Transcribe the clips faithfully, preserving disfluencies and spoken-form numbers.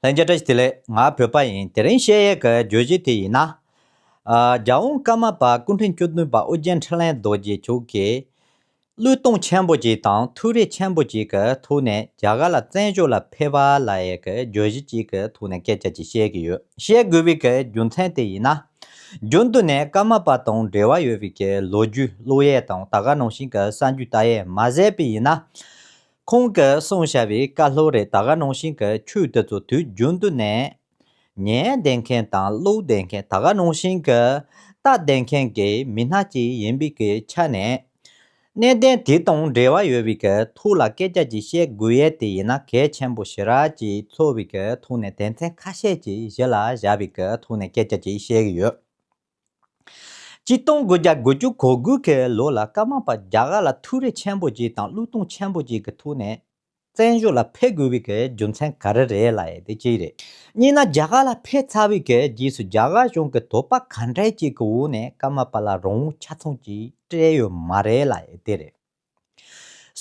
ལྷན་རྒྱས་བཀྲ་ཤིས་བདེ་ལེགས། ང་བོད་པ་ཡིན། དེ་རིང་བཤད་ཡས་ཀྱི་བརྗོད་གཞི་དེ་ཡིན་ན། ཨ། རྒྱལ་དབང་ཀརྨ་པ་སྐུ་ཕྲེང་བཅུ་བདུན་པ་ཨོ་རྒྱན་འཕྲིན་ལས་རྡོ་རྗེ་མཆོག་གིས་བློས་གཏོང་ཆེན་པོ་ཅིག་དང་ཐུགས་རེ་ཆེན་པོ་ཅིག་གི་ཐོག་ནས་རྒྱ་གར་ལ་བཙན་བྱོལ་ལ་ཕེབས་པ་ལབ་ཡས་ཀྱི་བརྗོད་གཞི་ཅིག་གི་ཐོག་ནས་སྐད་ཆ་ཅིག་བཤད་ཀྱི་ཡོད། བཤད་དགོས་པའི་གི་རྒྱུ་མཚན་དེ་ཡིན་ན། རྒྱུན་དུ་ནས་ཀརྨ་པ་དང་འབྲེལ་བ་ཡོད་པའི་གི་ལོ་རྒྱུས་ཀློག་ཡས་དང་ད་ག་ནང་བཞིན་གི་གསར་འགྱུར་ལྟ་ཡས་མ་ཟད་པ་ཡིན་ན། ཁོང་གིས་གསུངས་བཞག་པའི་བཀའ་སློབ་རེད། ད་ག་ནང་བཞིན་གྱི་ཆོས་དེ་ཚོ་དུས་རྒྱུན་དུ་ནས་ཉན་བསྡད་མཁན་དང་ཀློག་བསྡད་མཁན། ད་ག་ནང་བཞིན་གྱི་ལྟ་བསྡད་མཁན་གྱི་མི་སྣ་ཅིག་ཡིན་པའི་གི་ཆ་ནས། གནད་དོན་དེ་དང་འབྲེལ་བ་ཡོད་པའི་གི་ཐོག་ལ་སྐད་ཆ་ཅིག་བཤད་དགོས་ཡས་དེ་ཡིན་ན་གལ་ཆེན་པོ་ཞེ་དྲག་ཅིག་ཚོར་བའི་གི་ཐོག་ནས་དོན་ཚན་ཁ་ཤས་ཅིག་གཞི་ལ་བཞག་པའི་གི་ཐོག་ནས་སྐད་ཆ་ཅིག་བཤད་ཀྱི་ཡོད། ཆིག་སྟོང་དགུ་བརྒྱ་དགུ་བཅུ་གོ་དགུ་གི་ལོ་ལ་ཀརྨ་པ་རྒྱ་གར་ལ་ཐུགས་རེ་ཆེན་པོ་ཅིག་དང་བློས་གཏོང་ཆེན་པོ་ཅིག་གི་ཐོག་ནས་བཙན་བྱོལ་ལ་ཕེབས་དགོས་པའི་གི་རྒྱུ་མཚན་ག་རེ་རེད་ལབ་ཡས་དེ་གཅིག་རེད། གཉིས་ན་རྒྱ་གར་ལ་ཕེབས་ཚར་བའི་གི་རྗེས་སུ་རྒྱ་གར་གཞུང་གི་དོགས་པ་ག་འདྲས་ཅིག་གི་འོག་ནས་ཀརྨ་པ་ལ་རང་དབང་ཆ་ཚང་ཅིག་སྤྲད་ཡོད་མ་རེད་ལབ་ཡས་དེ་རེད།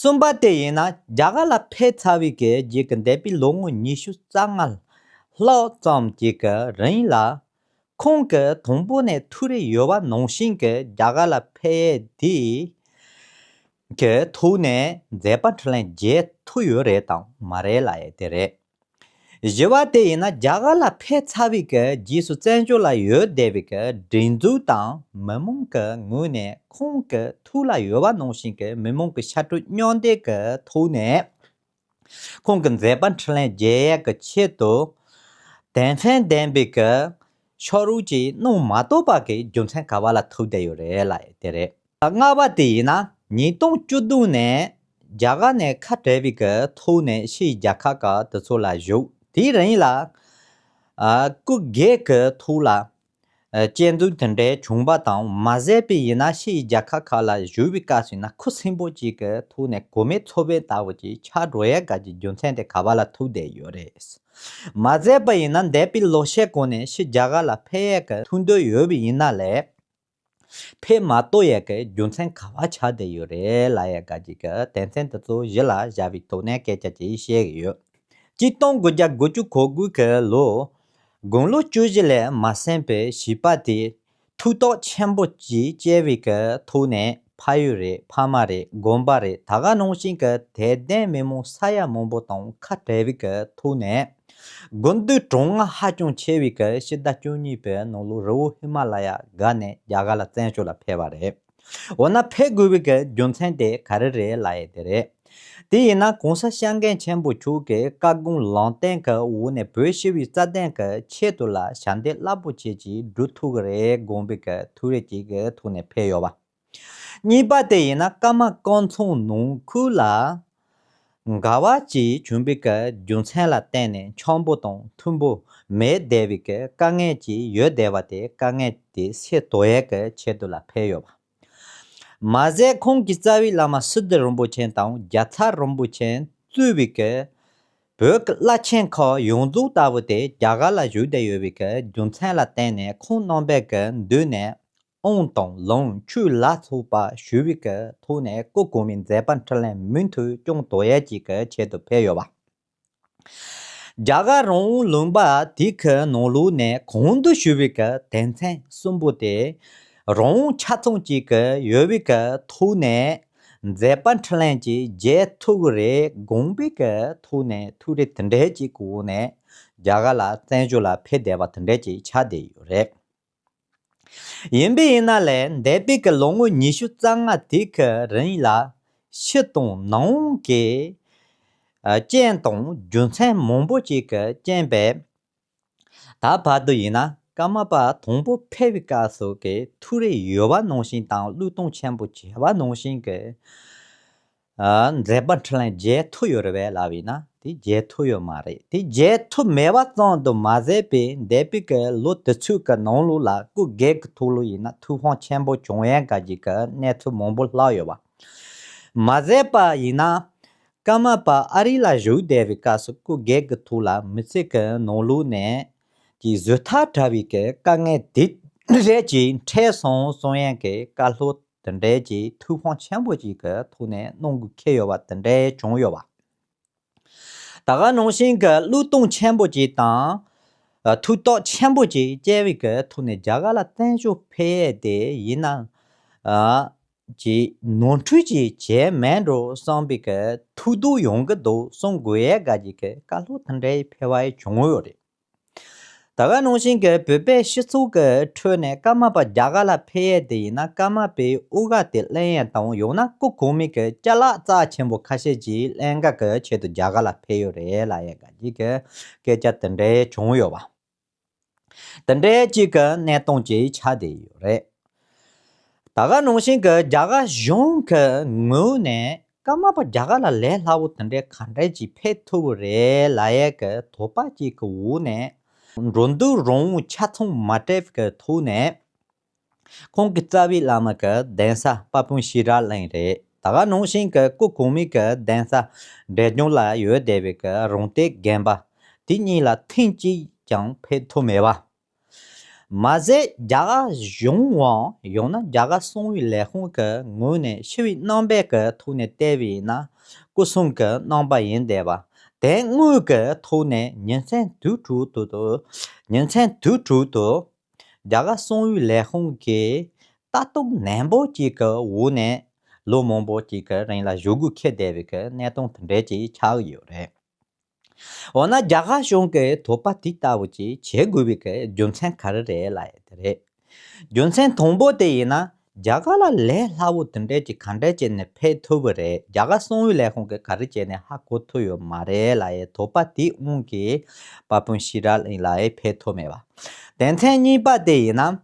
གསུམ་པ་དེ་ཡིན་ན་རྒྱ་གར་ལ་ཕེབས་ཚར་བའི་གི་རྗེས་ཀྱི་འདས་པའི་ལོ་ངོ་ཉི་ཤུ་རྩ་ལྔ་ལྷག་ཙམ་ཅིག་གི་རིང་ལ། ཁོང་གིས་དང་པོ་ནས་ཐུགས་རེ་ཡོད་པ་ནང་བཞིན་གྱི་རྒྱ་གར་ལ་ཕེབས་ཡས་དེ་གི་ཐོག་ནས་མཛད་པ་འཕྲིན་ལས་རྒྱས་ཐུབ་ཡོད་རེད་དམ་མ་རེད་ལབ་ཡས་དེ་རེད། བཞི་པ་དེ་ཡིན་ན་རྒྱ་གར་ལ་ཕེབས་ཚར་བའི་གི་རྗེས་སུ་བཙན་བྱོལ་ལ་ཡོད་བསྡད་པའི་གི་སྒྲིག་འཛུགས་དང་མི་མང་གི་ངོས་ནས་ཁོང་གི་ཐུགས་ལ་ཡོད་པ་ནང་བཞིན་གྱི་མི་མང་གི་ཤ་སྤྲོད་མཉམ་འདེགས་ཀྱི་ཐོག་ནས། ཁོང་གི་མཛད་པ་འཕྲིན་ལས་རྒྱས་ཡག་གི་ཆེད་དུ། དོན་ཚན་ལྡན་པའི་གི་ཕྱག་རོགས་ཅིག་གནང་མ་ཐུབ་པ་གི་རྒྱུ་མཚན་ག་བ་ལ་ཐུག་བསྡད་ཡོད་རེད་ལབ་ཡས་དེ་རེད། ལྔ་པ་དེ་ཡིན་ན་ཉིས་སྟོང་བཅུ་བདུན་ནས་རྒྱ་གར་ནས་ཁ་བྲལ་བའི་གི་ཐོག་ནས་ཕྱིའི་རྒྱལ་ཁབ་ཁག་དེ་ཚོ་ལ་བཞུགས། དེའི་རིང་ལ། ཨ། སྐུ་སྒེར་གི་ཐོག་ལ། ཨ། སྐྱོན་འཛུགས་དེ་འདྲའི་བྱུང་བ་དང་མ་ཟད་པའི་ཡིན་ན་ཕྱིའི་རྒྱལ་ཁབ་ཁག་ལ་བཞུགས་པའི་སྐབས་སུ་ཡིན་ན་ཁུ་སིམ་པོ་ཅིག་གི་ཐོག་ནས་གོ་མེད་ཚོར་བའི་ལྟ་བུ་ཅིག་ཆགས་འགྲོ་ཡས་ག་གི་རྒྱུ་མཚན་དེ་ག་བ་ལ་ཐུག་བསྡད་ཡོད་རེད། མ་ཟད་པ་ཡིན་ན་འདས་པའི་ལོ་ཤས་གོང་ནས་ཕྱི་རྒྱལ་ཁབ་ལ་ཕེབས་ཡས་གི་ཐུགས་འདུན་ཡོད་པ་ཡིན་ན་ལས། ཕེབས་མ་ཐུབ་ཡས་ཀྱི་རྒྱུ་མཚན་ག་བ་ཆགས་བསྡད་ཡོད་རེད་ལབ་ཡས་ག་ཅིག་གི་དོན་ཚན་དེ་ཚོ་གཞི་ལ་བཞག་པའི་ཐོག་ནས་སྐད་ཆ་ཅིག་བཤད་ཀྱི་ཡོད། གཅིག་སྟོང་དགུ་བརྒྱ་དགུ་བཅུ་གོ་དགུ་གི་ལོ། དགུང་ལོ་བཅུ་བཞི་ལས་མ་ཟིན་པའི་བྱིས་པ་དེ་ཐུགས་ཐག་ཆེན་པོ་ཅིག་བཅད་པའི་གི་ཐོག་ནས་ཕ་ཡུལ་རེད། ཕ་མ་རེད། དགོན་པ་རེད། ད་ག་ནང་བཞིན་གི་དད་ལྡན་མི་མང་ས་ཡ་མང་པོ་དང་ཁ་བྲལ་བའི་གི་ཐོག་ནས། དགོན་སྡེ་གྲོང་ལྔ་ཧ་ཅང་ཆེ་བའི་གི་ཕྱི་ཟླ་བཅུ་གཉིས་པའི་ནང་ལོ་རི་བོ་ཧི་མ་ལ་ཡ་བརྒལ་ནས་རྒྱ་གར་ལ་བཙན་བྱོལ་ལ་ཕེབས་པ་རེད། འོ་ན་ཕེབས་དགོས་པའི་གི་རྒྱུ་མཚན་དེ་ག་རེ་རེད་ལབ་ཡས་དེ་རེད། དེ་ཡིན་ན་གོང་ས་སྐྱབས་མགོན་ཆེན་པོ་མཆོག་གི་བཀའ་དགོངས་ལམ་སྟོན་གི་འོག་ནས་བོད་སྤྱི་པའི་རྩ་དོན་གི་ཆེད་དུ་ལ་ཞབས་འདེགས་རླབས་པོ་ཆེ་ཅིག་སྒྲུབ་ཐུབ་ཀྱི་རེད་དགོངས་པའི་གི་ཐུགས་རེ་ཅིག་གི་ཐོག་ནས་ཕེབས་ཡོད་པ། གཉིས་པ་དེ་ཡིན་ན་ཀརྨ་སྐུ་ཚང་ནང་ཁུལ་ལ་འགལ་བ་ཅིག་བྱུང་བའི་གི་རྒྱུ་མཚན་ལ་བརྟེན་ནས་འཆམ་པོ་དང་མཐུན་པོ་མེད་བསྡད་པའི་གི་དཀའ་ངལ་ཅིག་ཡོད་བསྡད་པ་དེ་དཀའ་ངལ་དེ་སེལ་ཐུབ་ཡས་གི་ཆེད་དུ་ལ་ཕེབས་ཡོད་པ། མ་ཟད་ཁོང་གིས་རྩ་བའི་བླ་མ་སིདྡྷི་རིན་པོ་ཆེ་དང་རྒྱལ་ཚབ་རིན་པོ་ཆེ་གཙོས་པའི་གི་བོད་ཀྱི་བླ་ཆེན་ཁག་ཡོངས་རྫོགས་ལྟ་བུ་དེ་རྒྱ་གར་ལ་བཞུགས་བསྡད་ཡོད་པའི་གི་རྒྱུ་མཚན་ལ་བརྟེན་ནས་ཁོང་རྣམ་པའི་གི་མདུན་ནས་དབང་དང་ལུང་ཆོས་ལ་སོགས་པ་ཞུས་པའི་གི་ཐོག་ནས་སྐུ་གོང་མའི་མཛད་པ་འཕྲིན་ལས་མུ་མཐུད་སྐྱོང་ཐུབ་ཡས་ཅིག་གི་ཆེད་དུ་ཕེབས་ཡོད་པ། རྒྱ་གར་རང་དབང་ལུང་པ་དེ་གི་ནང་ལོགས་ནས་གོང་དུ་ཞུས་པའི་གི་དོན་ཚན་གསུམ་པོ་དེ་རང་དབང་ཆ་ཚང་ཅིག་གི་ཡོད་པའི་གི་ཐོག་ནས་མཛད་པ་འཕྲིན་ལས་ཅིག་རྒྱས་ཐུབ་ཀྱི་རེད་དགོངས་པའི་གི་ཐོག་ནས་ཐུགས་རེ་དེ་འདྲའི་ཅིག་གི་འོག་ནས་རྒྱ་གར་ལ་བཙན་བྱོལ་ལ་ཕེབས་བསྡད་པ་དེ་འདྲའི་ཅིག་ཆགས་བསྡད་ཡོད་རེད། ཡིན་པས་ཡིན་ན་ལས་འདས་པའི་གི་ལོ་ངོ་ཉི་ཤུ་རྩ་ལྔ་དེ་གི་རིང་ལ་ཕྱི་དང་ནང་གི་ཨ་རྐྱེན་དང་རྒྱུ་མཚན་མང་པོ་ཅིག་གི་རྐྱེན་པས། ད་བར་དུ་ཡིན་ན་ཀརྨ་པ་དང་པོ་ཕེབས་པའི་སྐབས་སུ་གི་ཐུགས་རེ་ཡོད་པ་ནང་བཞིན་དང་བློས་གཏོང་ཆེན་པོ་བྱས་པ་ནང་བཞིན་གི་ཨ་མཛད་པ་འཕྲིན་ལས་རྒྱས་ཐུབ་ཡོད་རེད་པས་ལབ་ཡིན་ན་དེ་རྒྱས་ཐུབ་ཡོད་མ་རེད། དེ་རྒྱས་ཐུབ་མེད་པ་ཙམ་དུ་མ་ཟད་པའི་འདས་པའི་གི་ལོ་དུས་ཚོད་ཀྱི་ནང་ལོགས་ལ་སྐུ་སྒེར་གྱི་ཐོག་ལ་ཡིན་ན་ཐུགས་ཕམ་ཆེན་པོ་བྱུང་ཡས་ག་ཅིག་གི་གནས་ཚུལ་མང་པོ་ལྷག་ཡོད་པ། མ་ཟད་པ་ཡིན་ན་ཀརྨ་པ་ཨ་རི་ལ་བཞུགས་བསྡད་པའི་སྐབས་སུ་སྐུ་སྒེར་གྱི་ཐོག་ལ་མི་ཚེ་གི་ནང་ལོགས་ནས་ཀྱི་བཟོད་ཐབས་བྲལ་བའི་གི་དཀའ་ངལ་དེ་རེད་ཅིག་འཕྲད་སོང་གསུང་ཡས་གི་བཀའ་སློབ་དེ་འདྲའི་ཅིག་ཐུགས་ཕམ་ཆེན་པོ་ཅིག་གི་ཐོག་ནས་གནང་དགོས་ཁེལ་ཡོད་པ་དེ་འདྲའི་བྱུང་ཡོད་པ། ད་ག་ནང་བཞིན་གྱི་བློས་གཏོང་ཆེན་པོ་ཅིག་དང་། ཨ། ཐུགས་དོགས་ཆེན་པོ་ཅིག་སྐྱེ་བའི་གི་ཐོག་ནས་རྒྱ་གར་ལ་བཙན་བྱོལ་ཕེབས་ཡས་དེ་ཡིན་ན། ཨ། ཅིག་ནོར་འཁྲུལ་ཅིག་བྱས་མེད་འགྲོ་བསམ་པའི་གི་ཐུགས་སྡུག་ཡོང་གི་འདུག་གསུང་དགོས་ཡས་ག་ཅིག་གི་བཀའ་སློབ་དེ་འདྲའི་ཕེབས་པ་ཡང་བྱུང་ཡོད་རེད། ད་ག་ནང་བཞིན་གྱི་བོད་པའི་སྤྱི་ཚོགས་ཀྱི་ཁྲོད་ནས་ཀརྨ་པ་རྒྱ་གར་ལ་ཕེབས་ཡས་དེ་ཡིན་ན། ཀརྨ་པའི་དབུ་སྐར་དེ་ལེན་ཡས་དང་། ཡང་ན་སྐུ་གོང་མའི་གི་ཅ་ལག་རྩ་ཆེན་པོ་ཁ་ཤས་ཅིག་ལེན་ག་གི་ཆེད་དུ་རྒྱ་གར་ལ་ཕེབས་ཡོད་རེད་ལབ་ཡས་ག་ཅིག་གི་སྐད་ཆ་དེ་འདྲའི་བྱུང་ཡོད་པ། དེ་འདྲའི་ཅིག་གི་གནས་སྟངས་ཅིག་ཆགས་བསྡད་ཡོད་རེད། ད་ག་ནང་བཞིན་གྱི་རྒྱ་གར་གཞུང་གི་ངོས་ནས་ཀརྨ་པ་རྒྱ་གར་ལ་ལས་སླ་བོ་དེ་འདྲའི་ག་འདྲ་ཅིག་ཕེབས་ཐུབ་པ་རེད་ལབ་ཡས་ཀྱི་དོགས་པ་ཅིག་གི་འོག་ནས། འགྲོ་འདུག་རང་དབང་ཆ་ཚང་མ་སྤྲད་པའི་གི་ཐོག་ནས། ཁོང་གི་རྩ་བའི་བླ་མ་གི་གདན་ས་དཔལ་སྤུངས་ཤེས་རབ་གླིང་རེད། ད་ག་ནང་བཞིན་གྱི་སྐུ་གོང་མའི་གི་གདན་ས་འབྲས་ལྗོངས་ལ་ཡོད་བསྡད་པའི་གི་རང་བདེན་དགོན་པ་དེ་གཉིས་ལ་ཐེངས་གཅིག་ཀྱང་ཕེབས་ཐུབ་མེད་པ། མ་ཟད་རྒྱ་གར་གཞུང་བ་ཡང་ན་རྒྱ་གར་གསང་བའི་ལས་ཁུངས་ཀྱི་ངོས་ནས་ཞི་བའི་རྣམ་པའི་གི་ཐོག་ནས་བལྟས་པ་ཡིན་ན། སྐུ་སྲུང་གི་རྣམ་པ་ཡིན་བསྡད་པ། དེ་དངོས་ཀྱི་ཐོག་ནས་ཉིན་མཚན་དུས་དྲུག་ཏུ། ཉིན་མཚན་དུས་དྲུག་ཏུ་རྒྱ་གར་གསང་བའི་ལས་ཁུངས་ཀྱི་ལྟ་རྟོག་ནན་པོ་ཅིག་གི་འོག་ནས་ལོ་མང་པོ་ཅིག་གི་རིང་ལ་བཞུགས་དགོས་ཁེལ་བསྡད་པའི་གི་གནས་སྟངས་དེ་འདྲ་ཅིག་ཆགས་ཀྱི་ཡོད་རེད། འོ་ན་རྒྱ་གར་གཞུང་གིས་དོགས་པ་དེ་ལྟ་བུ་ཅིག་བྱེད་དགོས་པའི་གི་རྒྱུ་མཚན་ག་རེ་རེད་ལབ་ཡས་དེ་རེད། རྒྱུ་མཚན་དང་པོ་དེ་ཡིན་ན། རྒྱ་གར་ལ་ལས་སླ་བོ་དེ་འདྲ་ཅིག་ག་འདྲ་བྱས་ནས་ཕེབས་ཐུབ་པ་རེད། རྒྱ་གར་གསང་བའི་ལས་ཁུངས་ཀྱིས་ག་རེ་བྱས་ནས་ཧ་གོ་ཐུབ་ཡོད་མ་རེད་ལབ་ཡས་དོགས་པ་དེའི་དབང་གིས་དཔལ་སྤུངས་ཤེས་རབ་གླིང་ལ་ཡང་ཕེབས་ཐུབ་མེད་པ། དེ་མཚན་གཉིས་པ་དེ་ཡིན་ན།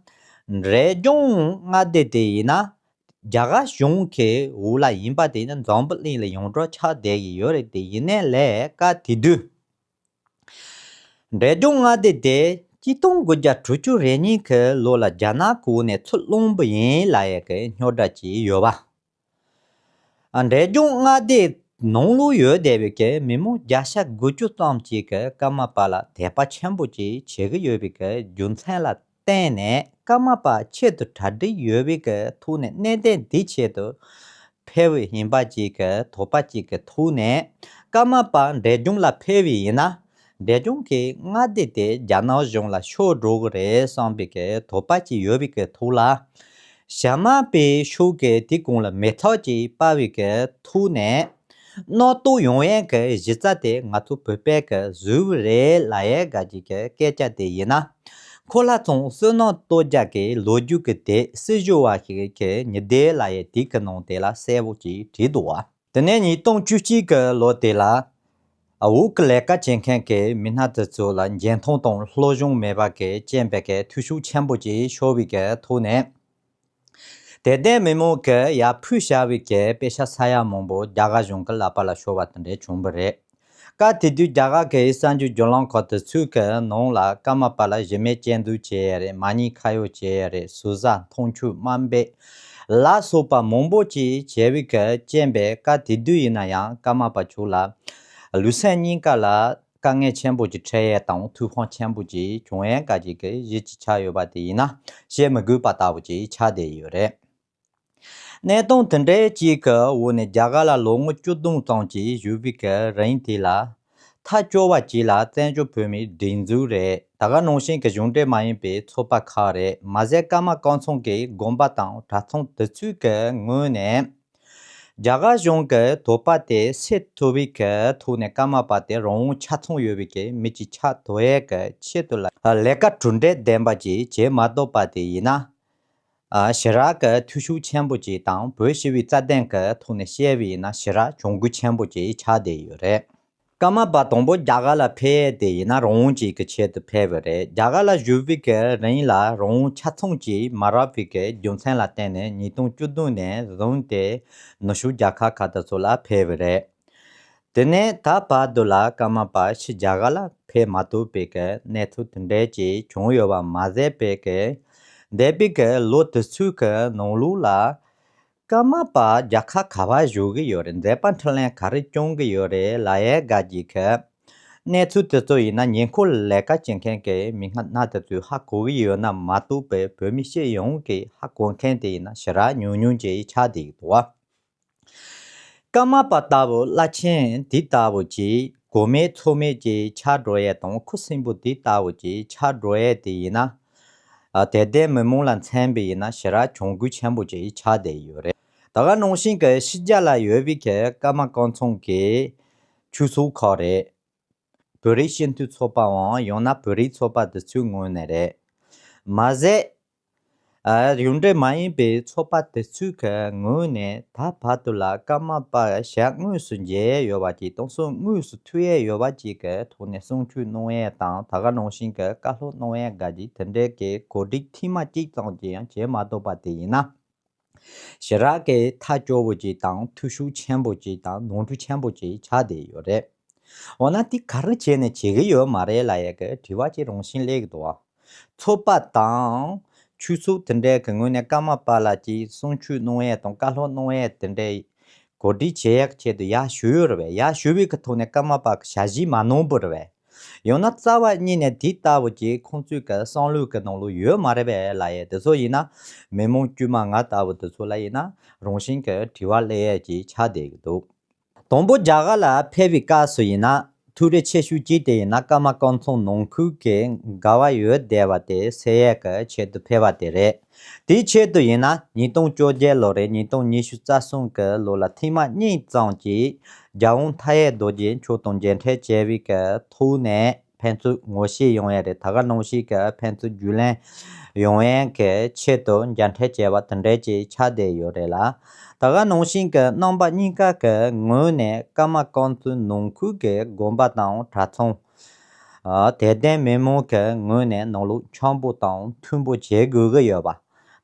འབྲས་ལྗོངས་མངའ་སྡེ་དེ་ཡིན་ན། རྒྱ་གར་གཞུང་གི་འོག་ལ་ཡིན་པ་དེ་ནི་འཛམ་བུ་གླིང་ལ་ཡོངས་གྲགས་ཆགས་བསྡད་ཀྱི་ཡོད་རེད། དེ་ཡིན་ནའི་ལས་སྐབས་དེ་དུས། འབྲས་ལྗོངས་མངའ་སྡེ་དེ་གཅིག་སྟོང་དགུ་བརྒྱ་དྲུག་ཅུ་རེ་གཉིས་ཀྱི་ལོ་ལ་རྒྱ་ནག་གི་འོག་ནས་ཚུར་བླངས་པ་ཡིན་ལབ་ཡས་ཀྱི་རྙོག་དྲ་ཅིག་ཡོད་པ། ཨ། འབྲས་ལྗོངས་མངའ་སྡེའི་ནང་ལོགས་ཡོད་བསྡད་པའི་གི་མི་མང་བརྒྱ་ཆ་དགུ་བཅུ་ཙམ་ཅིག་གིས་ཀརྨ་པ་ལ་དད་པ་ཆེན་པོ་ཅིག་བྱེད་ཀྱི་ཡོད་པའི་གི་རྒྱུ་མཚན་ལ་བརྟེན་ནས། ཀརྨ་པ་ཆེད་དུ་གྲ་སྒྲིག་ཡོད་པའི་གི་ཐོག་ནས་གནད་དོན་འདི་ཆེད་དུ་ཕེབས་པ་ཡིན་པ་ཅིག་གི་དོགས་པ་ཅིག་གི་ཐོག་ནས། ཀརྨ་པ་འབྲས་ལྗོངས་ལ་ཕེབས་པ་ཡིན་ན། འབྲས་ལྗོངས་ཀྱི་མངའ་སྡེ་དེ་རྒྱ་ནག་གཞུང་ལ་ཤོར་འགྲོ་གི་རེད་བསམ་པའི་གི་དོགས་པ་ཅིག་ཡོད་པའི་གི་ཐོག་ལ། ཞྭ་དམར་པོའི་ཕྱོགས་ཀྱིས་དེ་གོང་ལ་མེ་སྟག་ཅིག་སྤར་བའི་གི་ཐོག་ནས། གནམ་སྟོར་ཡོང་ཡས་ཀྱི་གཞི་རྩ་དེ་ང་ཚོ་བོད་པའི་གི་བཟོས་པ་རེད་ལབ་ཡས་ག་ཅིག་གི་སྐད་ཆ་དེ་ཡིན་ན། ཁོ་ལ་ཚང་བསོད་ནམས་སྟོབས་རྒྱལ་གྱི་ལོ་རྒྱུས་ཀྱི་དེབ་སྲིད་ཞུ་བ་ཞིག་གི་ཉི་ཟླའི་ལབ་ཡས་དེ་གི་ནང་དེ་ལ་གསལ་པོ་ཅིག་བྲིས་འདུག་བ། དེ་ནས་ཉིས་སྟོང་བཅུ་གཅིག་གི་ལོ་དེ་ལ། ཨ། འོག་གི་ལས་ཀ་བྱེད་མཁན་གྱི་མི་སྣ་དེ་ཚོ་ལ་འཇོན་ཐང་དང་སློབ་སྦྱོང་མེད་པ་གི་རྐྱེན་པས་གི་འཐུས་ཤོར་ཆེན་པོ་ཅིག་ཤོར་བའི་གི་ཐོག་ནས། དད་ལྡན་མི་མང་གིས་ཡར་ཕུལ་བཞག་པའི་གི་པེ་ཤག་ས་ཡ་མང་པོ་རྒྱ་གར་གཞུང་གི་ལག་པ་ལ་ཤོར་བ་དེ་འདྲ་བྱུང་བ་རེད། སྐབས་དེ་དུས་རྒྱ་གར་གྱི་གསར་འགྱུར་བརྒྱུད་ལམ་ཁག་དེ་ཚོའི་གི་ནང་ལ་ཀརྨ་པ་ལ་གཞི་མེད་སྐྱོན་འཛུགས་བྱས་ཡ་རེད། མ་ཉེས་ཁ་གཡོགས་བྱས་ཡ་རེད། ཟུར་ཟ་མཐོང་ཆུང་དམའ་འབེབས་ལ་སོགས་པ་མང་པོ་ཅིག་བྱས་པའི་གི་རྐྱེན་པས། སྐབས་དེ་དུས་ཡིན་ན་ཡང་ཀརྨ་པ་མཆོག་ལ་ལུས་སེམས་གཉིས་ཀ་ལ་དཀའ་ངལ་ཆེན་པོ་ཅིག་འཕྲད་ཡས་དང་། ཐུགས་ཕམ་ཆེན་པོ་ཅིག་བྱུང་ཡས་ག་ཅིག་གི་གཞི་ཅིག་ཆགས་ཡོད་པ་དེ་ཡིན་ན་བཤད་མི་དགོས་པ་ལྟ་བུ་ཅིག་ཆགས་བསྡད་ཡོད་རེད། གནས་སྟངས་དེ་འདྲའི་ཅིག་གི་འོག་ནས་རྒྱ་གར་ལ་ལོ་ངོ་བཅུ་བདུན་ཙམ་ཅིག་བཞུགས་པའི་གི་རིང་དེ་ལ། ཐག་བཅད་པ་ཅིག་ལ་བཙན་བྱོལ་བོད་མིའི་སྒྲིག་འཛུགས་རེད། ད་ག་ནང་བཞིན་གྱི་གཞུང་འབྲེལ་མ་ཡིན་པའི་ཚོགས་པ་ཁག་རེད། མ་ཟད་ཀརྨ་སྐུ་ཚང་གི་དགོན་པ་དང་གྲྭ་ཚང་དེ་ཚོའི་གི་ངོས་ནས། རྒྱ་གར་གཞུང་གི་དོགས་པ་དེ་སེལ་ཐུབ་པའི་གི་ཐོག་ནས་ཀརྨ་པ་དེ་རང་དབང་ཆ་ཚང་ཡོད་པའི་གི་མི་ཅིག་ཆགས་ཐུབ་ཡས་གི་ཆེད་དུ་ལ་ལས་ཀ་གྲུབ་འབྲས་ལྡན་པ་ཅིག་བྱེད་མ་ཐུབ་པ་དེ་ཡིན་ན། ཨ། ཞེ་དྲག་གི་འཐུས་ཤོར་ཆེན་པོ་ཅིག་དང་། བོད་སྤྱི་པའི་རྩ་དོན་གྱི་ཐོག་ནས་བཤད་པ་ཡིན་ན་ཞེ་དྲག་གྱོང་གུད་ཆེན་པོ་ཅིག་ཆགས་བསྡད་ཡོད་རེད། ཀརྨ་པ་དང་པོ་རྒྱ་གར་ལ་ཕེབས་ཡས་དེ་ཡིན་ན་རང་དབང་ཅིག་གི་ཆེད་དུ་ཕེབས་པ་རེད། རྒྱ་གར་ལ་བཞུགས་པའི་གི་རིང་ལ་རང་དབང་ཆ་ཚང་ཅིག་མ་རག་པའི་གི་རྒྱུ་མཚན་ལ་བརྟེན་ནས་ཉིས་སྟོང་བཅུ་བདུན་ནས་བཟུང་སྟེ་ནུབ་ཕྱོགས་རྒྱལ་ཁབ་ཁག་དེ་ཚོ་ལ་ཕེབས་པ་རེད། དེ་ནས་ད་བར་དུ་ལ་ཀརྨ་པ་ཕྱིར་རྒྱ་གར་ལ་ཕེབས་མ་ཐུབ་པའི་གི་གནས་ཚུལ་དེ་འདྲ་ཅིག་བྱུང་ཡོད་པ་མ་ཟད་པའི་གི། འདས་པའི་གི་ལོ་དེ་ཚོའི་གི་ནང་ལོགས་ལ། ཀརྨ་པ་རྒྱལ་ཁབ་ག་པར་བཞུགས་ཀྱི་ཡོད་རེད། མཛད་པ་འཕྲིན་ལས་ག་རེ་སྐྱོང་གི་ཡོད་རེད་ལབ་ཡས་ག་ཅིག་གི་གནས་ཚུལ་དེ་ཚོ་ཡིན་ན་ཉེ་འཁོར་ལས་ཀ་བྱེད་མཁན་གྱི་མི་སྣ་དེ་ཚོས་ཧ་གོ་གི་ཡོད་ན་མ་གཏོགས་པའི་བོད་མི་སྤྱི་ཡོངས་ཀྱིས་ཧ་གོ་མཁན་དེ་ཡིན་ན་ཞེ་དྲག་ཉུང་ཉུང་ཅིག་ཆགས་བསྡད་ཀྱི་འདུག་བ། ཀརྨ་པ་ལྟ་བུ་བླ་ཆེན་དེ་ལྟ་བུ་ཅིག་ གོ་མེད་ཚོར་མེད་ཅིག་ཆགས་འགྲོ་ཡས་དང་ཁུ་སིམ་པོ་འདི་ལྟ་བུ་ཅིག་ཆགས་འགྲོ་ཡས་དེ་ཡིན་ན། ཨ་དད་ལྡན་མི་མང་ལ་མཚོན་པ་ཡིན་ན་ཞེ་དྲག་གྱོང་གུད་ཆེན་པོ་ཅིག་ཆགས་བསྡད་ཡོད་རེད། ད་ག་ནང་བཞིན་གྱི་ཕྱི་རྒྱལ་ལ་ཡོད་པའི་གི་ཀརྨ་སྐོང་ཚོང་གི་ཆོས་ཚོགས་ཁག་རེད། བོད་རིགས་སྤྱི་མཐུན་ཚོགས་པའམ་ཡང་ན་བོད་རིགས་ཚོགས་པ་དེ་ཚོའི་ངོས་ནས་རེད། མ་ཟད། ཨ་གཞུང་འབྲེལ་མ་ཡིན་པའི་ཚོགས་པ་དེ་ཚོའི་གི་ངོས་ནས་ད་བར་དུ་ལ་ཀརྨ་པ་ཞལ་དངོས་སུ་མཇལ་ཡོད་པ་ཅིག་དང་སང་དངོས་སུ་ཐུག་ཡས་ཡོད་པ་ཅིག་གི་ཐོག་ནས་གསུང་ཆོས་གནང་ཡས་དང་ད་ག་ནང་བཞིན་གི་བཀའ་སློབ་གནང་ཡས་འགའ་ཅིག་དེ་འདྲའི་གི་གོ་སྒྲིག་ཐེངས་མ་གཅིག་ཙམ་ཅིག་ཡང་བྱེད་མ་ཐུབ་པ་དེ་ཡིན་ན། ཞེ་དྲག་གི་ཐག་སྐྱོ་བོ་ཅིག་དང་འཐུས་ཤོར་ཆེན་པོ་ཅིག་དང་ནོར་འཁྲུལ་ཆེན་པོ་ཅིག་ཆགས་བསྡད་ཡོད་རེད། འོ་ན་དེ་ག་རེ་བྱས་ནས་བྱེད་ཀྱི་ཡོད་མ་རེད་ལབ་ཡས་ཀྱི་དྲི་བ་ཅིག་རང་བཞིན་སླེབས་ཀྱི་འདུག་བ། ཚོགས་པ་དང་ཆོས་ཚོགས་དེ་འདྲའི་གི་ངོས་ནས་ཀརྨ་པ་ལ་ཅིག་གསུང་ཆོས་གནང་ཡས་དང་བཀའ་སློབ་གནང་ཡས་དེ་འདྲའི་གོ་སྒྲིག་བྱེད་ཡས་ཆེད་དུ་ཡར་ཞུས་ཡོད་རེད་པས། ཡར་ཞུས་པའི་གི་ཐོག་ནས་ཀརྨ་པ་གི་ཞལ་བཞེས་མ་གནང་བ་རེད་པས། ཡང་ན་རྩ་བ་ཉིད་ནས་དེ་ལྟ་བུ་ཅིག་ཁོང་ཚོའི་གི་བསམ་བློའི་གི་ནང་ལོགས་ཡོད་མ་རེད་པས་ལབ་ཡས་དེ་ཚོ་ཡིན་ན། མི་མང་དཀྱུས་མ་ང་ལྟ་བུ་དེ་ཚོ་ལ་ཡིན་ན་རང་བཞིན་གི་དྲི་བ་སླེབས་ཡས་ཅིག་ཆགས་བསྡད་ཀྱི་འདུག་དང་པོ་རྒྱ་གར་ལ་ཕེབས་པའི་སྐབས་སུ་ཡིན་ན་ཐུགས་རེ་ཆེ་ཤོས་གཅིག་དེ་ཡིན་ན་ཀརྨ་སྐོང་ཚོང་ནང་ཁུལ་གྱི་འགལ་བ་ཡོད་བསྡད་པ་དེ་སེལ་ཡས་ཀྱི་ཆེད་དུ་ཕེབས་པ་དེ་རེད། དེའི་ཆེད་དུ་ཡིན་ན་ཉིས་སྟོང་བཅོ་བརྒྱད་ལོ་རེད། ཉིས་སྟོང་ཉི་ཤུ་རྩ་གསུམ་གྱི་ལོ་ལ་ཐེངས་མ་གཉིས་ཙམ་གྱིས་རྒྱལ་དབང་མཐའ་ཡས་རྡོ་རྗེ་མཆོག་དང་མཇལ་འཕྲད་བྱས་པའི་གི་ཐོག་ནས་ཕན་ཚུན་ངོ་ཤེས་ཡོང་ཡས་རེད། ད་ག་ནང་བཞིན་གྱི་ཕན་ཚུན་རྒྱུས་ལོན་ཡོང་ཡས་ཀྱི་ཆེད་དུ་མཇལ་འཕྲད་བྱས་པ་དེ་འདྲས་ཅིག་ཆགས་བསྡད་ཡོད་རེད་ལ། ད་ག་ནང་བཞིན་གྱི་རྣམ་པ་གཉིས་ཀ་གི་ངོས་ནས་ཀརྨ་སྐོང་ཚོང་ནང་ཁུལ་གྱི་དགོན་པ་དང་གྲྭ་ཚང་། ཨ་དད་ལྡན་མི་མང་གི་ངོས་ནས་ནང་ལོགས་འཆམ་པོ་དང་མཐུན་པོ་བྱེད་དགོས་ཀྱི་ཡོད་པ།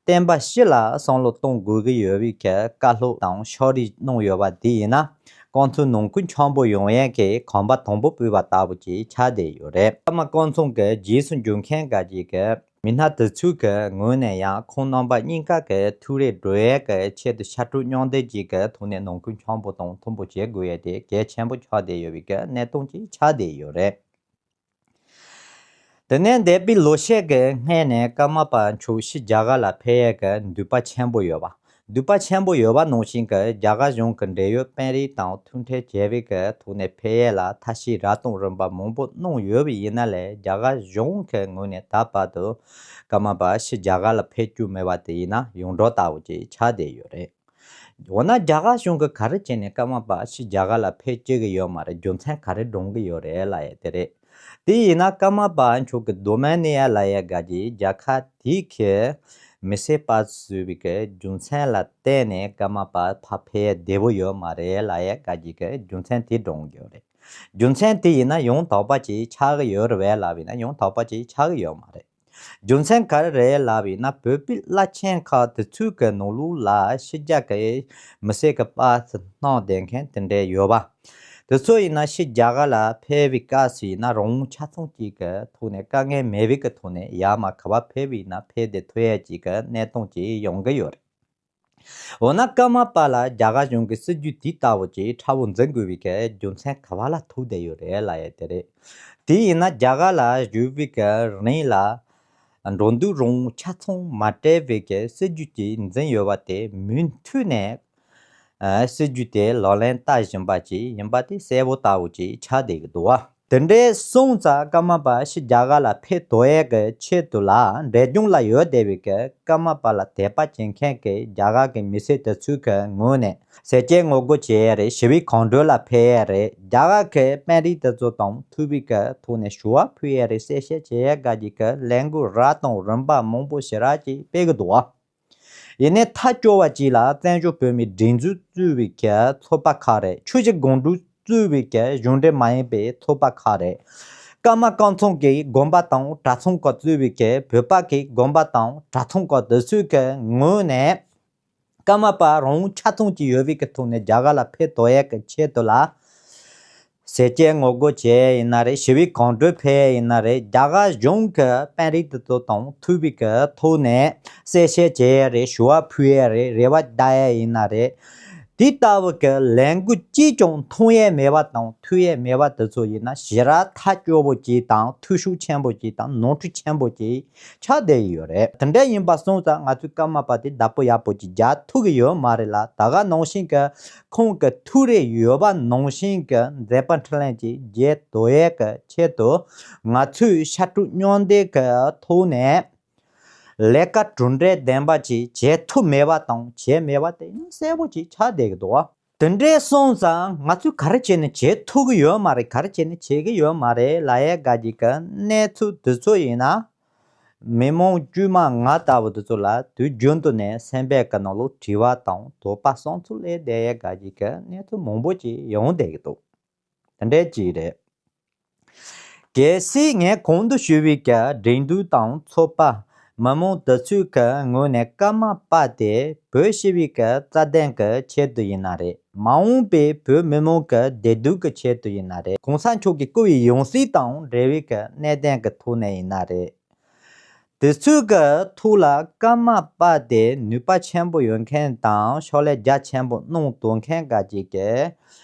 བསྟན་པ་སྤྱི་ལ་བསམ་བློ་གཏོང་དགོས་ཀྱི་ཡོད་པའི་གི་བཀའ་སློབ་དང་ཕྱག་བྲིས་གནང་ཡོད་པ་འདི་ཡིན་ན། སྐོང་ཚོང་ནང་ཁུལ་འཆམ་པོ་ཡོང་ཡས་ཀྱི་གོམ་པ་དང་པོ་སྤོས་པ་ལྟ་བུ་ཅིག་ཆགས་བསྡད་ཡོད་རེད། ཀརྨ་སྐོང་ཚོང་གི་རྗེས་སུ་འཇུག་མཁན་འགའ་ཅིག་གི་མི་སྣ་དེ་ཚོའི་གི་ངོས་ནས་ཡང་ཁོང་རྣམ་པ་གཉིས་ཀ་གི་ཐུགས་རེ་སྒྲོལ་ཡས་ཀྱི་ཆེད་དུ་ཕྱར་གྲུ་མཉམ་འདེགས་ཅིག་གི་ཐོག་ནས་ནང་ཁུལ་འཆམ་པོ་དང་མཐུན་པོ་བྱེད་དགོས་ཡས་དེ་གལ་ཆེན་པོ་ཆགས་བསྡད་ཡོད་པའི་གི་གནས་སྟངས་ཅིག་ཆགས་བསྡད་ཡོད་རེད། དེ་ནས་འདས་པའི་ལོ་ཤས་ཀྱི་སྔོན་ནས་ཀརྨ་པ་མཆོག་ཕྱི་རྒྱ་གར་ལ་ཕེབས་ཡས་ཀྱི་འདོད་པ་ཆེན་པོ་ཡོད་པ། འདོད་པ་ཆེན་པོ་ཡོད་པ་ནང་བཞིན་གྱི་རྒྱ་གར་གཞུང་གི་འབྲེལ་ཡོད་དཔོན་རིགས་དང་ཐུག་འཕྲད་བྱས་པའི་གི་ཐོག་ནས་ཕེབས་ཡས་ལ་ཐབས་ཤེས་རབ་དང་རིམ་པ་མང་པོ་གནང་ཡོད་པ་ཡིན་ན་ལས་རྒྱ་གར་གཞུང་གི་ངོས་ནས་ད་བར་དུ་ཀརྨ་པ་ཕྱི་རྒྱ་གར་ལ་ཕེབས་བཅུག་མེད་པ་དེ་ཡིན་ན་ཡོངས་གྲགས་ལྟ་བུ་ཅིག་ཆགས་བསྡད་ཡོད་རེད། འོ་ན་རྒྱ་གར་གཞུང་གིས་ག་རེ་བྱས་ནས་ཀརྨ་པ་ཕྱི་རྒྱ་གར་ལ་ཕེབས་བཅུག་གི་ཡོད་མ་རེད། རྒྱུ་མཚན་ག་རེ་འདྲོངས་གི་ཡོད་རེད་ལབ་ཡས་དེ་རེད། དེ་ཡིན་ན་ཀརྨ་པ་མཆོག་གི་གདོད་མའི་གནས་ཡ་ལབ་ཡས་འགའ་ཅིག་རྒྱལ་ཁབ་དེ་གི་མི་སེར་པ་བཟོས་པའི་གི་རྒྱུ་མཚན་ལ་བརྟེན་ནས་ཀརྨ་པ་ཕར་ཕེབས་བདེ་པོ་ཡོད་མ་རེད་ལབ་ཡས་འགའ་ཅིག་གི་རྒྱུ་མཚན་དེ་འདྲོངས་གི་ཡོད་རེད། རྒྱུ་མཚན་དེ་ཡིན་ན་ཡང་དག་པ་ཅིག་ཆགས་གི་ཡོད་རེད་པས་ལབ་ཡིན་ན་ཡང་དག་པ་ཅིག་ཆགས་གི་ཡོད་མ་རེད། རྒྱུ་མཚན་ག་རེ་རེད་ལབ་ཡིན་ན་བོད་པའི་བླ་ཆེན་ཁག་དེ་ཚོའི་གི་ནང་ལོགས་ལ་ཕྱི་རྒྱལ་གི་མི་སེར་གི་པ་སེ་གནང་བསྡད་མཁན་དེ་འདྲས་ཡོད་པ། དེ་ཚོ་ཡིན་ན་ཕྱི་རྒྱ་གར་ལ་ཕེབས་པའི་སྐབས་སུ་ཡིན་ན་རང་དབང་ཆ་ཚང་གཅིག་གི་ཐོག་ནས་དཀའ་ངལ་མེད་པའི་གི་ཐོག་ནས་ཡར་མར་ག་པར་ཕེབས་པ་ཡིན་ན་ཕེབས་བསྡད་ཐུབ་ཡས་ཅིག་གི་གནས་སྟངས་ཅིག་ཡོང་གི་ཡོད་རེད། འོ་ན་ཀརྨ་པ་ལ་རྒྱ་གར་གཞུང་གི་སྲིད་ཇུས་དེ་ལྟ་བུ་ཅིག་ཕྲ་བོ་འཛིན་དགོས་པའི་གི་རྒྱུ་མཚན་ག་པ་ལ་ཐུག་བསྡད་ཡོད་རེད་ལབ་ཡས་དེ་རེད། དེ་ཡིན་ན་རྒྱ་གར་ལ་བཞུགས་པའི་གི་རིང་ལ་འགྲོ་འདུག་རང་དབང་ཆ་ཚང་མ་སྤྲད་པའི་གི་སྲིད་ཇུས་ཅིག་འཛིན་ཡོད་པ་དེ་མུ་མཐུད་ནས་ཨ་སྲིད་ཇུས་དེ་ལག་ལེན་བསྟར་བཞིན་པ་ཅིག་ཡིན་པ་དེ་གསལ་པོ་ལྟ་བུ་ཅིག་ཆགས་བསྡད་ཀྱི་འདུག་བ། དེ་འདྲའི་སོང་ཙང་ཀརྨ་པ་ཕྱི་རྒྱ་གར་ལ་ཕེབས་ཐུབ་ཡས་ཀྱི་ཆེད་དུ་ལ་འབྲས་ལྗོངས་ལ་ཡོད་བསྡད་པའི་གི་ཀརྨ་པ་ལ་དད་པ་བྱེད་མཁན་གྱི་རྒྱ་གར་གྱི་མི་སེར་དེ་ཚོའི་གི་ངོས་ནས་ཟས་བཅད་ངོ་རྒོལ་བྱེད་ཡས་རེད། ཞི་བའི་གང་གྲོས་ལ་ཕེབས་ཡས་རེད། རྒྱ་གར་གྱི་དཔོན་རིགས་དེ་ཚོ་དང་ཐུག་པའི་གི་ཐོག་ནས་ཞུ་བ་ཕུལ་ཡས་རེད། གསལ་བཤད་བྱེད་ཡས་འགའ་ཅིག་གི་ལས་འགུལ་རབ་དང་རིམ་པ་མང་པོ་ཞེ་དྲག་ཅིག་སྤེལ་གི་འདུག་བ། ཡིན་ནའི་ཐག་སྐྱོ་བ་ཅིག་ལ་བཙན་བྱོལ་བོད་མིའི་སྒྲིག་འཛུགས་གཙོས་པའི་གི་ཚོགས་པ་ཁག་རེད། ཆུ་བཞི་སྒང་དྲུག་གཙོས་པའི་གི་གཞུང་འབྲེལ་མ་ཡིན་པའི་ཚོགས་པ་ཁག་རེད། ཀརྨ་སྐོང་ཚོང་གི་དགོན་པ་དང་གྲྭ་ཚང་ཁག་གཙོས་པའི་གི་བོད་པ་གི་དགོན་པ་དང་གྲྭ་ཚང་ཁག་དེ་ཚོའི་གི་ངོས་ནས་ཀརྨ་པ་རང་དབང་ཆ་ཚང་ཅིག་ཡོད་པའི་གི་ཐོག་ནས་རྒྱ་གར་ལ་ཕེབས་ཐུབ་ཡས་གི་ཆེད་དུ་ལ། ཟས་བཅད་ངོ་རྒོལ་བྱས་ཡིན་ན་རེད། ཞི་བའི་གང་གྲོས་ཕེབས་ཡིན་ན་རེད། རྒྱ་གར་གཞུང་གི་དཔོན་རིགས་དེ་ཚོ་དང་ཐུག་པའི་གི་ཐོག་ནས་གསལ་བཤད་བྱས་ཡ་རེད། ཞུ་བ་ཕུལ་ཡ་རེད། རེ་བ་བརྡ་ཡ་ཡིན་ན་རེད། དེ་ལྟ་བུ་གི་ལས་འགུལ་ཅིས་ཀྱང་མཐོང་ཡས་མེད་པ་དང་ཐོས་ཡས་མེད་པ་དེ་ཚོ་ཡིན་ན་ཞེ་དྲག་ཐག་སྐྱོ་བོ་ཅིག་དང་འཐུས་ཤོར་ཆེན་པོ་ཅིག་དང་ནོར་འཁྲུལ་ཆེན་པོ་ཅིག་ཆགས་བསྡད་ཡོད་རེད། དེ་འདྲ་ཡིན་པ་སོང་ཙང་ང་ཚོའི་ཀརྨ་པ་དེ་བདག་པོ་ཡག་པོ་ཅིག་རྒྱག་ཐུབ་ཀྱི་ཡོད་མ་རེད་ལ། ད་ག་ནང་བཞིན་གྱི་ཁོང་གི་ཐུགས་རེ་ཡོད་པ་ནང་བཞིན་གྱི་མཛད་པ་འཕྲིན་ལས་ཅིག་རྒྱས་ཐུབ་ཡས་ཀྱི་ཆེད་དུ་ང་ཚོས་ཕྱར་གྲུ་མཉམ་འདེགས་ཀྱི་ཐོག་ནས་ལས་ཀ་གྲུབ་འབྲས་ལྡན་པ་ཅིག་བྱེད་ཐུབ་མེད་པ་དང་བྱེད་མེད་པ་དེ་ཡང་གསལ་པོ་ཅིག་ཆགས་བསྡད་ཀྱི་འདུག་བ། དེ་འདྲའི་སོང་ཙང་ང་ཚོས་ག་རེ་བྱས་ནས་བྱེད་ཐུབ་ཀྱི་ཡོད་མ་རེད། ག་རེ་བྱས་ནས་བྱེད་ཀྱི་ཡོད་མ་རེད་ལབ་ཡས་ག་ཅིག་གི་གནས་ཚུལ་དེ་ཚོ་ཡིན་ན། མི་མང་དཀྱུས་མ་ང་ལྟ་བུ་དེ་ཚོ་ལ་དུས་རྒྱུན་དུ་ནས་སེམས་པའི་ཀ་ནང་ལོགས་དྲི་བ་དང་དོགས་པ་བསམ་ཚུལ་སླེབས་བསྡད་ཡས་ག་ཅིག་གི་གནས་ཚུལ་མང་པོ་ཅིག་ཡོང་བསྡད་ཀྱི་འདུག་དེ་འདྲའི་ཅིག་རེད། གལ་སྲིད་ངས་གོང་དུ་ཞུས་པའི་གི་སྒྲིག་འཛུགས་དང་ཚོགས་པ་མི་མང་དེ་ཚོའི་གི་ངོས་ནས་ཀརྨ་པ་དེ་བོད་སྤྱི་པའི་གི་རྩ་དོན་གི་ཆེད་དུ་ཡིན་ན་རེད། མ་འོངས་པའི་བོད་མི་མང་གི་བདེ་སྡུག་གི་ཆེད་དུ་ཡིན་ན་རེད། གོང་ས་མཆོག་གི་སྐུ་ཡི་ཡང་སྲིད་དང་འབྲེལ་བའི་གི་གནད་དོན་གི་ཐོག་ནས་ཡིན་ན་རེད། དེ་ཚོའི་གི་ཐོག་ལ་ཀརྨ་པ་དེ་ནུས་པ་ཆེན་པོ་ཡོད་མཁན་དང་ཕྱག་ལས་རྒྱ་ཆེན་པོ་གནང་ཐུབ་མཁན་ག་ཅིག་གི་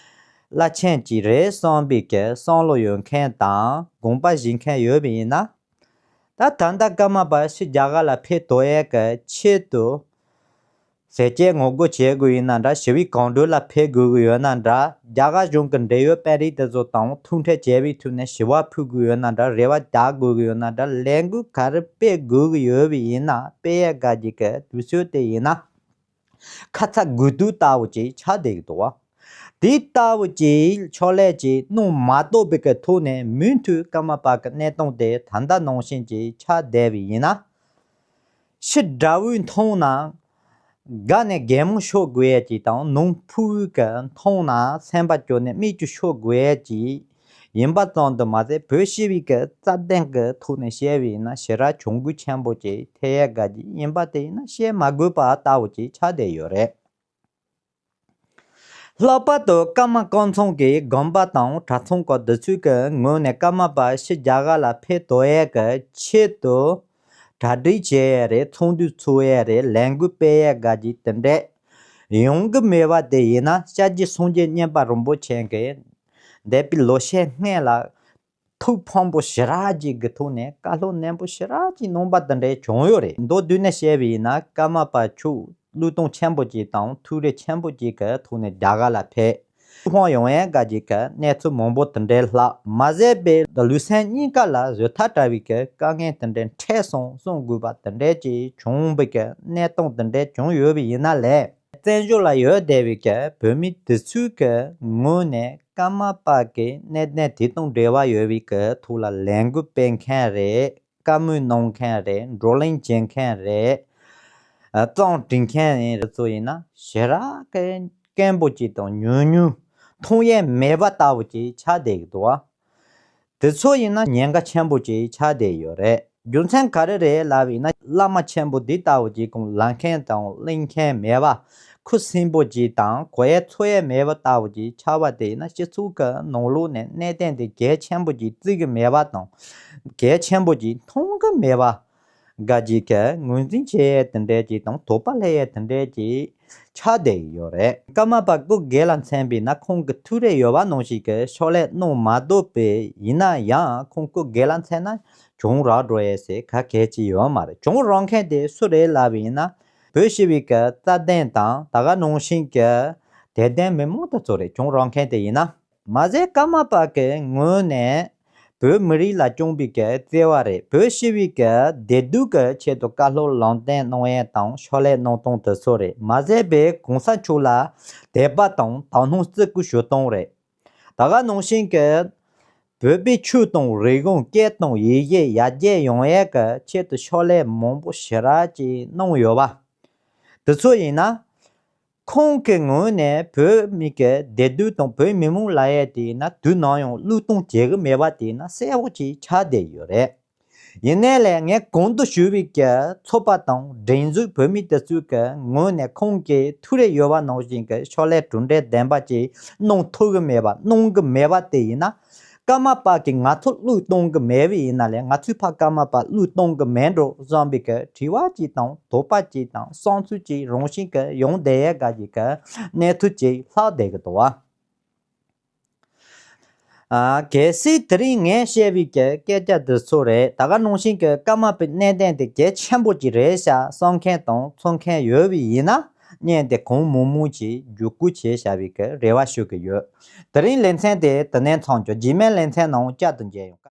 བླ་ཆེན་ཅིག་རེད་བསམ་པའི་གི་བསམ་བློ་ཡོད་མཁན་དང་དགོངས་པ་བཞེས་མཁན་ཡོད་པ་ཡིན་ན། ད་ད་ལྟ་ཀརྨ་པ་ཕྱིར་རྒྱ་གར་ལ་ཕེབས་ཐུབ་ཡས་གི་ཆེད་དུ་ཟས་བཅད་ངོ་རྒོལ་བྱེད་དགོས་ཡིན་ན་འདྲ། ཞི་བའི་གང་དྲུག་ལ་ཕེབས་དགོས་ཀྱི་ཡོད་ན་འདྲ། རྒྱ་གར་གཞུང་གི་འབྲེལ་ཡོད་དཔོན་རིགས་དེ་ཚོ་དང་ཐུག་འཕྲད་བྱས་པའི་ཐོག་ནས་ཞི་བ་ཕུལ་དགོས་ཡོད་ན་འདྲ། རེ་བ་རྒྱག་དགོས་ཀྱི་ཡོད་ན་འདྲ། ལས་འགུལ་ག་རེ་སྤེལ་དགོས་ཀྱི་ཡོད་པ་ཡིན་ན་སྤེལ་ཡས་ག་ཅིག་གི་དུས་ཚོད་དེ་ཡིན་ན་ཁ་ཚ་དགོས་གཏུགས་ལྟ་བུ་ཅིག་ཆགས་བསྡད་ཀྱི་འདུག་བ། དེ་ལྟ་བུ་ཅིག་ཕྱག་ལས་ཅིག་གནང་མ་ཐུབ་པའི་གི་ཐོག་ནས་མུ་མཐུད་ཀརྨ་པ་གི་གནས་སྟངས་དེ་ད་ལྟ་ནང་བཞིན་ཅིག་ཆགས་བསྡད་པ་ཡིན་ན། ཕྱི་དགྲ་བོས་མཐོང་ན་དགའ་ནས་གད་མོ་ཤོར་དགོས་ཡས་ཅིག་དང་ནང་ཕུགས་ཀྱི་མཐོང་ན་སེམས་པ་སྐྱོ་ནས་མིག་ཆུ་ཤོར་དགོས་ཡས་ཅིག་ཡིན་པ་ཙམ་དུ་མ་ཟད། བོད་སྤྱི་པའི་གི་རྩ་དོན་གི་ཐོག་ནས་བཤད་པ་ཡིན་ན་ཞེ་དྲག་གྱོང་གུད་ཆེན་པོ་ཅིག་ཐེབས་ཡས་ག་ཅིག་ཡིན་པ་དེ་ཡིན་ན་བཤད་མ་དགོས་པ་ལྟ་བུ་ཅིག་ཆགས་བསྡད་ཡོད་རེད། ལྷག་པར་དུ་ཀརྨ་སྐུ་ཚང་གི་དགོན་པ་དང་གྲྭ་ཚང་སྐོར་འདི་ཚོའི་གི་ངོས་ནས་ཀརྨ་པ་ཕྱིར་རྒྱ་གར་ལ་ཕེབས་ཐུབ་ཡས་གི་ཆེད་དུ་གྲ་སྒྲིག་བྱེད་ཡས་རེད། ཚོགས་འདུ་ཚོགས་ཡས་རེད། ལས་འགུལ་སྤེལ་ཡས་ག་ཅིག་དེ་འདྲས་ཡོང་གི་མེད་པ་དེ་ཡིན་ན་སྐྱབས་རྗེ་སངས་རྒྱས་མཉན་པ་རིན་པོ་ཆེ་གིས་འདས་པའི་ལོ་ཤས་སྔོན་ལ་ཐུགས་ཕངས་པོ་ཞེ་དྲག་ཅིག་གི་ཐོག་ནས་བཀའ་སློབ་ནན་པོ་ཞེ་དྲག་ཅིག་གནང་པ་དེ་འདྲའི་བྱུང་ཡོད་རེད། མདོར་བསྡུས་ནས་བཤད་པ་ཡིན་ན་ཀརྨ་པ་མཆོག་བློས་གཏོང་ཆེན་པོ་ཅིག་དང་ཐུགས་རེ་ཆེན་པོ་ཅིག་གི་ཐོག་ནས་རྒྱ་གར་ལ་ཕེབས། ཧོང་ཡོང་ཡས་ག་ཅིག་གི་གནས་ཚུལ་མང་པོ་དེ་འདྲའི་ལྷག་མ་ཟད་པའི་ལུས་སེམས་གཉིས་ཀ་ལ་བཟོད་ཐབས་བྲལ་བའི་གི་དཀའ་ངལ་དེ་འདྲའི་འཕྲད་སོང་གསུང་དགོས་པ་དེ་འདྲའི་ཅིག་བྱུང་བའི་གི་གནས་སྟངས་དེ་འདྲའི་བྱུང་ཡོད་པ་ཡིན་ན་ལས། བཙན་བྱོལ་ལ་ཡོད་བསྡད་པའི་གི་བོད་མི་དེ་ཚོའི་གི་ངོས་ནས་ཀརྨ་པ་གི་གནད་དོན་དེ་དང་འབྲེལ་བ་ཡོད་པའི་གི་ཐོག་ལ་ལས་འགུལ་སྤེལ་མཁན་རེད། བཀའ་མོལ་གནང་མཁན་རེད། བགྲོ་གླེང་བྱེད་མཁན་རེད། ཨ་རྩོམ་འབྲི་མཁན་རེད་ཚོ་ཡིན་ན་ཞེ་དྲག་གི་སྐད་འབོད་ཅིག་དང་ཉུང་ཉུང་མཐོང་ཡས་མེད་པ་ལྟ་བུ་ཅིག་ཆགས་བསྡད་ཀྱི་འདུག་བ། དེ་ཚོ་ཡིན་ན་ཉེན་ཁ་ཆེན་པོ་ཅིག་ཆགས་བསྡད་ཡོད་རེད། རྒྱུ་མཚན་ག་རེ་རེད་ལབ་ཡིན་ན་བླ་མ་ཆེན་པོ་འདི་ལྟ་བུ་ཅིག་གོང་ལ་མཁན་དང་གླེང་མཁན་མེད་པ། ཁུ་སིམ་པོ་ཅིག་དང་གོ་ཡས་ཚོར་ཡས་མེད་པ་ལྟ་བུ་ཅིག་ཆགས་པ་དེ་ཡིན་ན་སྤྱི་ཚོགས་ཀྱི་ནང་ལོགས་ནས་གནད་དོན་དེ་གལ་ཆེན་པོ་ཅིག་བརྩི་གི་མེད་པ་དང་གལ་ཆེན་པོ་ཅིག་མཐོང་གི་མེད་པ། འགའ་ཅིག་གིས་ངོས་འཛིན་བྱེད་ཡས་དེ་འདྲས་ཅིག་དང་དོགས་པ་སླེབས་ཡས་དེ་འདྲས་ཅིག་ཆགས་བསྡད་ཡོད་རེད། ཀརྨ་པ་སྐུ་སྒེར་ལ་མཚོན་པ་ཡིན་ན་ཁོང་གི་ཐུགས་རེ་ཡོད་པ་ནང་བཞིན་གྱི་ཕྱག་ལས་གནང་མ་ཐུབ་པས་ཡིན་ན་ཡང་ཁོང་སྐུ་སྒེར་ལ་མཚོན་ན་གྱོང་རག་འགྲོ་ཡས་ཟེར་ག་གལ་ཅིག་ཡོད་མ་རེད། གྱོང་རག་མཁན་དེ་སུ་རེད་ལབ་པ་ཡིན་ན་བོད་སྤྱི་པའི་གི་རྩ་དོན་དང་ད་ག་ནང་བཞིན་གྱི་དད་ལྡན་མི་མང་དེ་ཚོ་རེད། གྱོང་རག་མཁན་དེ་ཡིན་ན། མ་ཟད་ཀརྨ་པ་གི་ངོས་ནས་བོད་མི་རིགས་ལ་བསྐྱོན་པའི་གི་བརྩེ་བ་རེད། བོད་སྤྱི་པའི་གི་བདེ་སྡུག་གི་ཆེད་དུ་བཀའ་སློབ་ལམ་སྟོན་གནང་ཡས་དང་ཕྱག་ལས་གནང་སྟངས་དེ་ཚོ་རེད། མ་ཟད་པའི་གོང་ས་མཆོག་ལ་དད་པ་དང་དག་སྣང་བརྩི་བཀུར་ཞུ་སྟངས་རེད། ད་ག་ནང་བཞིན་གྱི་བོད་པའི་ཆོས་དང་རིག་གཞུང་སྐད་དང་ཡིག་གཞས་ཡར་རྒྱས་ཡོང་ཡས་ཀྱི་ཆེད་དུ་ཕྱག་ལས་མང་པོ་ཞེ་དྲག་ཅིག་གནང་ཡོད་པ། དེ་ཚོ་ཡིན་ན། ཁོང་གི་ངོས་ནས་བོད་མི་གི་བདེ་སྡུག་དང་བོད་མི་མང་ལ་ཡ་དེ་ཡིན་ན་དུས་ནམ་ཡང་བློས་གཏོང་བྱེད་གི་མེད་པ་དེ་ཡིན་ན་གསལ་པོ་ཅིག་ཆགས་བསྡད་ཡོད་རེད། ཡིན་ནའི་ལས་ངས་གོང་དུ་ཞུས་པའི་གི་ཚོགས་པ་དང་སྒྲིག་འཛུགས་བོད་མི་དེ་ཚོའི་གི་ངོས་ནས་ཁོང་གི་ཐུགས་རེ་ཡོད་པ་ནང་བཞིན་གི་ཕྱག་ལས་གྲུབ་འབྲས་ལྡན་པ་ཅིག་གནང་ཐུབ་གི་མེད་པ་གནང་གི་མེད་པ་དེ་ཡིན་ན། ཀརྨ་པ་གིས་ང་ཚོ་བློས་གཏོང་གི་མེད་པ་ཡིན་ན་ལས་ང་ཚོས་ཕར་ཀརྨ་པ་བློས་གཏོང་གི་མེད་འགྲོ་བསམ་པའི་གི་དྲི་བ་ཅིག་དང་དོགས་པ་ཅིག་དང་བསམ་ཚུལ་ཅིག་རང་བཞིན་གི་ཡོང་བསྡད་ཡས་ག་ཅིག་གི་གནས་ཚུལ་ཅིག་ལྷག་བསྡད་གི་འདུག་བ། ཨ། གལ་སྲིད་དེ་རིང་ངས་བཤད་པའི་གི་སྐད་ཆ་འདི་ཚོ་རེད། ད་ག་ནང་བཞིན་གི་ཀརྨ་པའི་གནད་དོན་དེ་གལ་ཆེན་པོ་ཅིག་རེད་ཤག་བསམ་མཁན་དང་ཚོར་མཁན་ཡོད་པ་ཡིན་ན་བརྙན་དེ་གང་མང་མང་ཅིག་བརྒྱུད་སྐུར་བྱས་བཞག་པའི་གི་རེ་བ་ཞུ་གི་ཡོད། དེ་རིང་ལེ་ཚན་དེ་དེ་ནས་མཚམས་འཇོག་རྗེས་མའི་ལེ་ཚན་ནང་བསྐྱར་དུ་མཇལ་ཡོང་།